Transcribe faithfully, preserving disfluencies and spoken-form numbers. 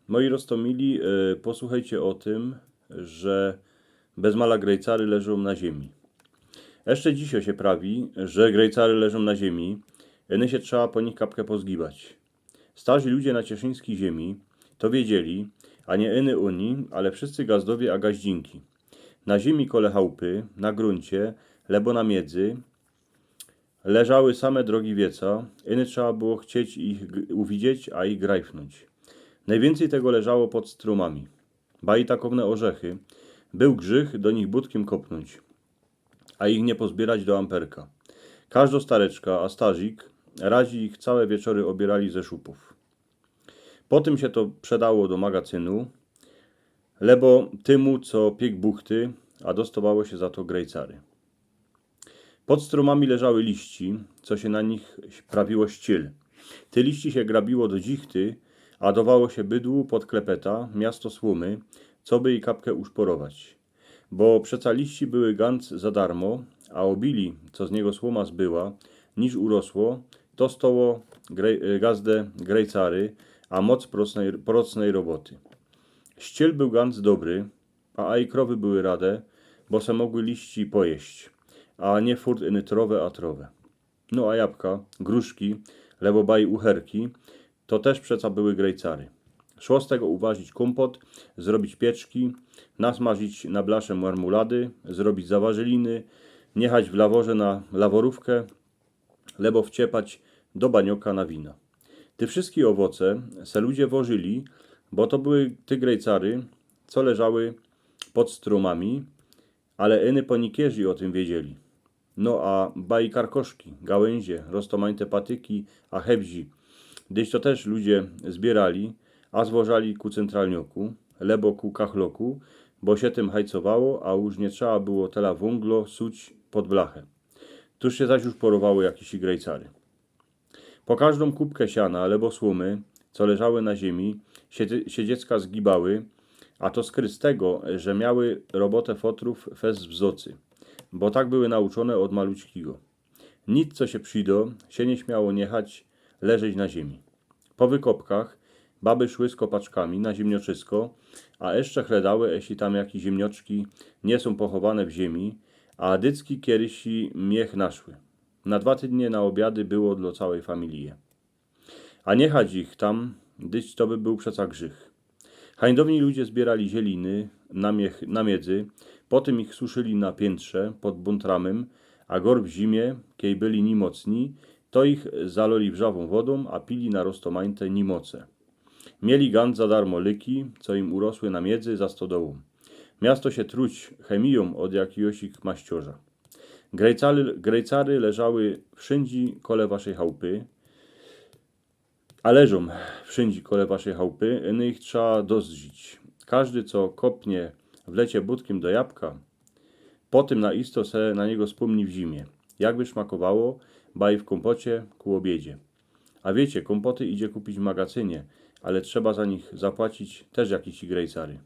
Moi roztōmili, e, posłuchejcie ô tym, że bez mala grejcary leżōm na ziymie. Jeszcze dzisiŏ sie prawi, że grejcary leżōm na ziymie, iny sie trzeba po nich kapkã pozgibać. Starzi ludzie na cieszyńskij ziymie to wiedzieli, a niy iny ôni, ale wszyscy gazdowie a gaździnki. Na ziymie kole chałpy, na grōncie, lebo na miedzy, leżały same drogi wieca, iny trzeba było chcieć ich g-, uwidzieć, a ich grajfnōńć. Nojwiyncyj tego leżało pod strōmami. Baj takowne ôrzechy. Bōł grzych do nich butkiym kopnōńć, a ich niy pozbiyrać do amperka. Kaźdo stareczka, a starzik, razi ich cołke wieczory ôbiyrali ze szupōw. Potym sie to przedało do magacynu, lebo tymu, co piykł buchty, a dostowało sie za to grejcary. Pod strōmami leżały liści, co sie na nich prawiło ściel. Te liści sie grabiło do dzichty, a dowało sie bydłu pod klepeta miasto słōmy, coby i kapkã uszporować. Bo przeca liści były gynać za darmo, a ôbili, co z niego słōma zbyła, niż urosło, to stoło grej-, e, gazdã grejcary, a moc procnej, procnej roboty. Ściel bōł gynać dobry, a aj krowy były rade, bo se mogły liści pojeść, a niy furt iny trowã a trowã. No a jabka, gruszki, lebo baj uherki, to tyż przeca były grejcary. Szło z tego uwarzić kōmpot, zrobić pieczki, nasmażyć na blasze marmulady, zrobić zawarzyliny, niechać w laworze na laworōwkã, lebo wciepać do banioka na wino. Te wszyjske ôwoce se ludzie wożyli, bo to były te grejcary, co leżały pod strōmami, ale iny po nikierzi ô tym wiedzieli. No a baj karkoszki, gałyńzie, roztōmajte patyki, a hebzi, gdyż to tyż ludzie zbiyrali, a zwożali ku cyntralnioku, lebo ku kachloku, bo sie tym hajcowało, a już niy trzeba było tela wōnglo suć pod blachã. Tuż sie zaś uszporowało jakiś grejcary. Po kaźdōm kubkã siana lebo słōmy, co leżały na ziymie, sie, sie dziecka zgibały, a to skryt z tego, że miały robotã fotrōw fest w zocy, bo tak były nauczōne ôd maluczkigo. Nic, co sie przido, sie niy śmiało niechać leżeć na ziymie. Po wykopkach baby szły z kopaczkami na ziymnioczysko, a jeszcze chledały, jeśli tam jakie ziymnioczki niy sōm pochowane w ziymie, a dycki kiedyś miech naszły. Na dwa tydnie na ôbiady było dlŏ cołkij familije. A niechać ich tam, dyć to by bōł przeca grzych. Hańdowni ludzie zbiyrali zieliny na miech-, na miedzy, potym ich suszyli na piyńtrze pod buntramym, a gorb w zimie, kiej byli nimocni, to ich zaloli wrzawōm wodōm, a pili na roztōmajte nimoce. Mieli gynać za darmo lyki, co im urosły na miedzy za stodołōm. Miasto sie truć chemijōm ôd jakigoś maściorza. Grejcary, grejcary leżały wszyndzie kole waszyj chałpy, a leżōm wszyndzie kole waszyj chałpy, iny ich trzeba dozdrzić. Kaźdy, co kopnie w lecie butkiym do jabka, potym na isto se na niego spōmni w zimie, jak by szmakowało, baj w kōmpocie ku ôbiedzie. A wiycie, kōmpoty idzie kupić w magacynie, ale trzeba za nich zapłacić tyż jakiś grejcary.